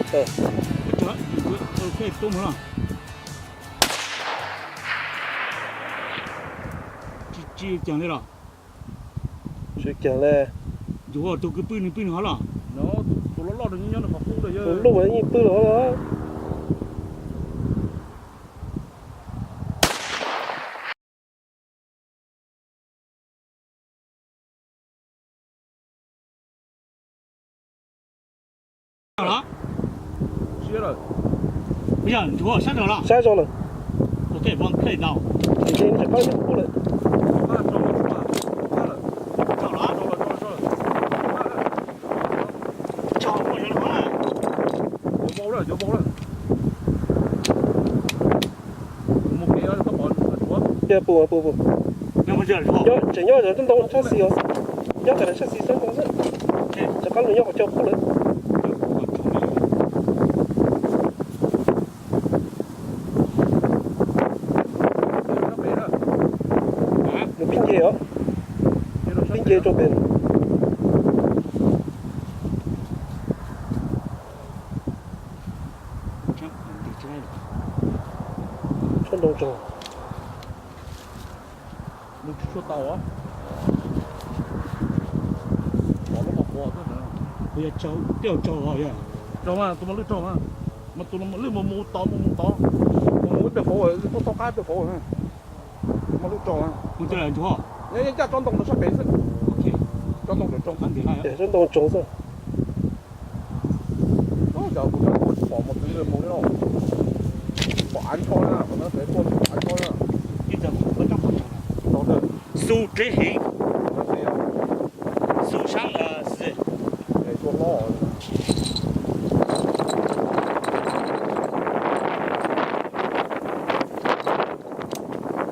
Tsis tsis caag li los? Tsis caag le. Tus kwv pw nwg pw nwg hov los? Tus loj mas yeej pw los hov los. Sab zog lawm. Pum pum pum. Tseem nyob tsob ntoo sab xis os. Nyob tag sab xis sab ntoo xwb. Rov qab lug nyob qhov chaw pub lawm. Nws pib nce os. Pib nce rau pem. Tsob ntoo tsaug. Tsaug mas, tus mas lwj tsaug mas. Mas tus lwj mus mus tod mus mus tod, mus mus ib pliag fauv, tuaj thaub qab ib pliag fauv. Mas lwj tsaug mas. Ncaj tsob ntoo rau sab pem xwb. Tsob ntoo tsoog xwb. Pom mus txwv mus li no. Pom av ncho na, qhov no pom av ncho na. Xu dleb heev. Xu sab